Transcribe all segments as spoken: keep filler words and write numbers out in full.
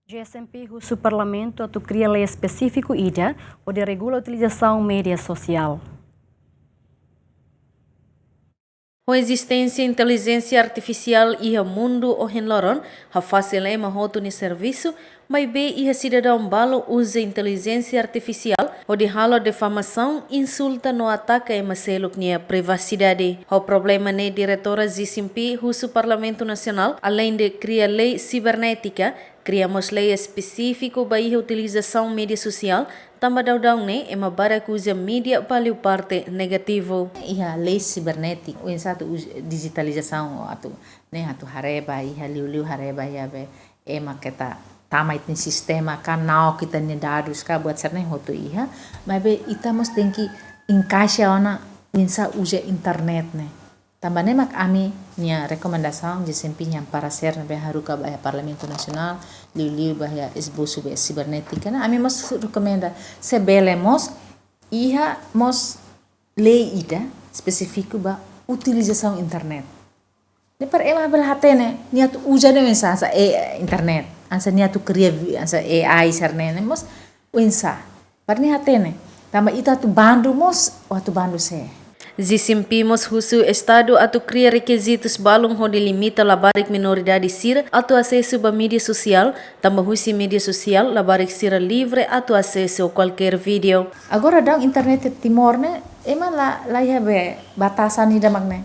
G S M P husu Parlamentu atu kria lei espesífiku ida hodi regula utilizasaun média sosiál. Ho ezisténsia intelijénsia artifisiál iha mundu ohin loron, hafasil ema hotu nia servisu, maibé iha sidadaun balu uza intelijénsia artifisiál hodi halo difamasaun, insulta no ataka ema seluk nia privasidade. Ho problema ne'e, diretora G S M P husu Parlamentu Nasionál, aleinde kria lei sibernétika, kria mós lei espesífiku ba iha utilizasaun média sosiál, tanba daudaun ne'e ema barak uza média ba liu parte negativu. Iha lei sibernétika, oinsá atu uza dijitalizasaun atu, ne'e atu haree ba iha liuliu haree ba iha be ema keta tama ita-nia sistema ka na'ok ita-nia dadus ka buat sira-ne'e hotu iha, maibé ita mós tenke enkaixa ona oinsá uza internet ne'e. Tanba ne'e mak ami-nia rekomendasaun, G S M P nia ampara sira ne'ebé haruka ba iha Parlamentu Nasionál, liuliu ba iha esbosu be sibernétika ne'e, ami mós rekomenda, se bele mós, iha mós lei ida espesífiku ba utilizasaun internet. Ne'e para ema bele hatene, nia atu uza ne'e oinsá, hanesan, eh, internet, hanesan nia atu kria vi-, hanesan A I sira-ne'e, ne'e mós oinsá. Para nia hatene, tanba ita atu bandu mós, ou atu bandu sé. G S M P mós husu Estadu atu kria rekizitus balun hodi limita labarik minoridade sira atu asesu ba média sosiál, tanba husi média sosiál labarik sira livre atu asesu kualkér vídeo. Agora daudaun internet Timor ne'e, ema la, laiha be batasan ida mak ne'e.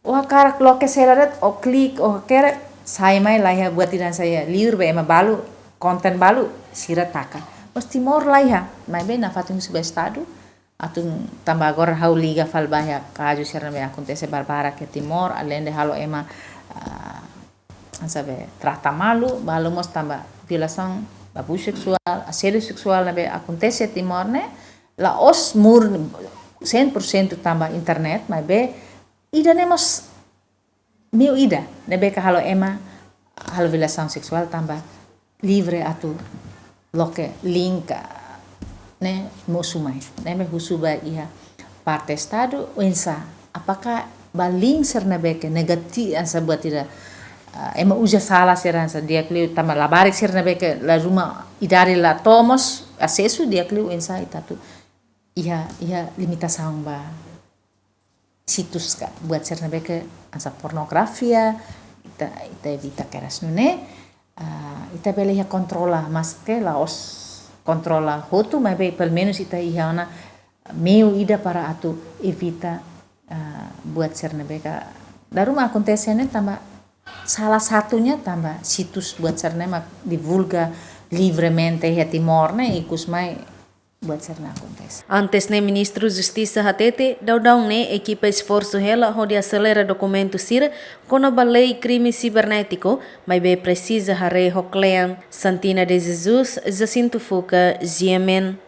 Ó hakarak loke saida de'it, ó klik, ó hakerek, sai mai laiha buat ida hanesan iha liur be ema balu, konten balu, sira taka. Mós Timor laiha, maibé nafatin husi ba Estadu, atu tanba agora ha'u liga fali ba iha kazu sira ne'ebé akontese barbarak iha Timor, aleinde halo ema, ah, hanesan be trata malu, balu mós tanba violasaun, abuzu seksuál, asédiu seksuál ne'ebé akontese iha Timor ne'e, la'ós murni, cem por cento tanba internet, maibé ida-ne'e mós meiu ida ne'ebé ke halo ema halo violasaun seksuál tanba livre atu loke link ne'e mosu mai. Ne'ebé husu ba iha parte Estadu, oinsá, apakah ba link sira ne'ebé ke negati-, hanesan buat ida, ah, ema uza sala sira hanesan di'ak liu tanba labarik sira ne'ebé ke la ruma idade la to'o mós asesu di'ak liu, oinsá ita atu iha, iha limitasaun ba situs ka buat sira ne'ebé ke hanesan pornografia, ita, ita evita kedas nune'e, ah, ita bele iha kontrola, maske la'ós kontrola hotu, maibé pelumenus ita iha ona meiu ida para atu evita, ah, buat sira ne'ebé ke la ruma akontese ne'e tanba salah satunya tanba situs buat sira ne'e mak divulga livremente iha Timor ne'e, ikus mai buat sira-ne'e akontese. Antes ne'e Ministru Justisa hatete, daudaun ne'e ekipa esforsu hela hodi aselera dokumentu sira kona-ba lei krime sibernétiku, maibé presiza haree ho kle'an. Santina de Jesus, Jacinto Fuca, G M N.